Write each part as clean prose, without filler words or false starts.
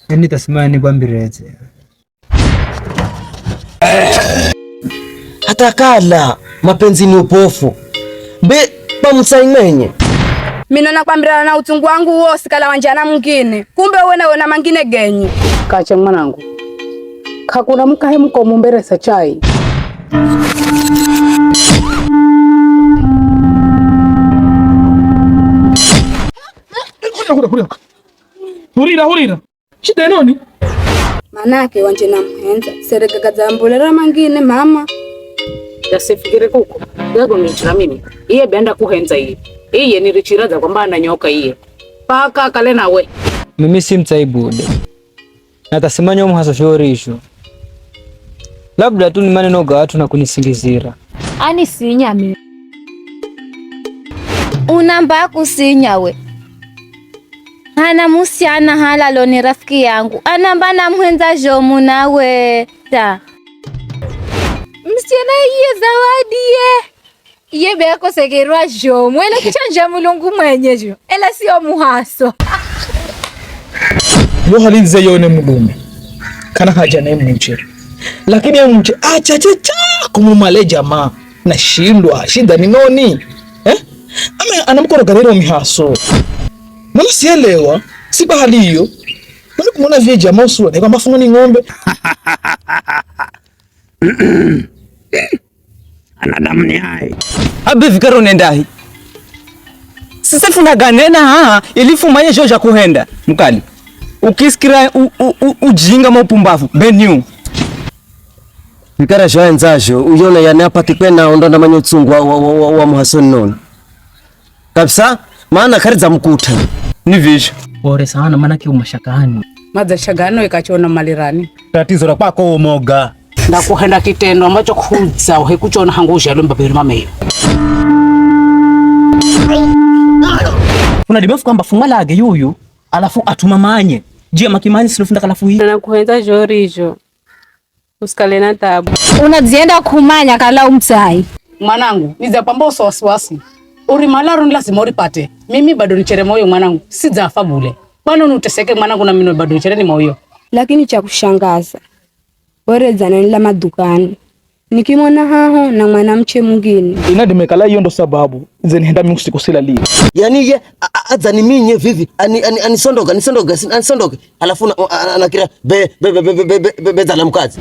Yani tasimani kwambireze. Hata kala mapenzi ni upofu be pamsai mwenye Mino nakwambirana na utungu wangu wose kala wanjana mwingine kumbe uwe nawe na mangine genye kache mwanangu kakuna mkahe mkomumberesa chai Hurira hurira shida noni manake wanje namuhenza seregagadzambulera mangine mama dasifikire kuko gagongichira mimi iye benda kuhenza iye iye nirichiraza kwamba ananyoka iye paka kale nawe Mimi si mtsaibude natasimanya omuhaso shorisho labda tu ni maneno ga watu na kunisingizira ani sinya mi unamba kusinya we hana musiana halalo ni rafiki yangu anamba namhenza jomu nawe ta msichana iye zawadi ye iye beakosekerwa jomu ela kichanja mulungu mwenyejo ela sio muhaso yohalinze yone mulume kana haja naye mche lakini mche acha cha kumumale jamaa nashindwa shida ni noni eh? Ame anamkorogarero mihaso mana sielewa si bahali hiyo mana kumwona vye jamaa usura ni kwamba funga ni ng'ombe anadamu ni hai abe vikaro nendahi sisi funaganena haha ilifumanye sho ja kuhenda mukali ukisikira ujinga maupumbavu beniu vikara zvaenzazvo uyona yani apati kwena ondonda manya utsungu wa muhasoni noni kabisa maana kharidza mukuta ni visho pore sana manake umashakani madzashagano ikachona malirani tatizo la kwako umoga ndakuhenda kitendo ambacho khudza uhekuchona hangu uzhalwe mbabeli mameyo unadimefu kwamba fumalage yuyu alafu atumamanye je makimanye sinofunda kalafu hii nakuhenza jorijo usikale na tabu unadzienda kumanya kala umtsai mwanangu niza kwamba uso wasiwasi uri malaru ni lazima uripate mimi bado nichere moyo mwanangu sidzafa bule bado nuteseke mwanangu na mino bado nichere ni moyo lakini cha kushangaza weredzana nila madukani nikimona haho na mwanamche mwingine inadimekala hiyo ndo sababu zenihenda mimi usiku silali yani ye adzaniminye vivi anisondoka anisondoka anisondoke alafu anakira be be be be be be be zala mkazi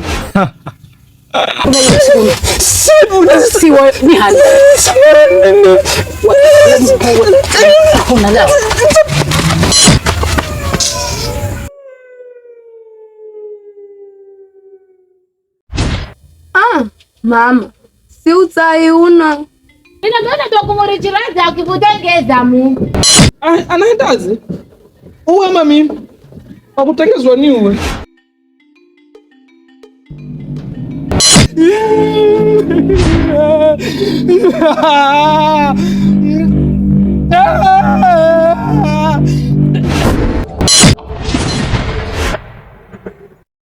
siwa ni hali ah mama si utsai uno inagana tokumurichiraza akivutengeza mu anaendaze uwe ama mimi wakutengezwa ni uwe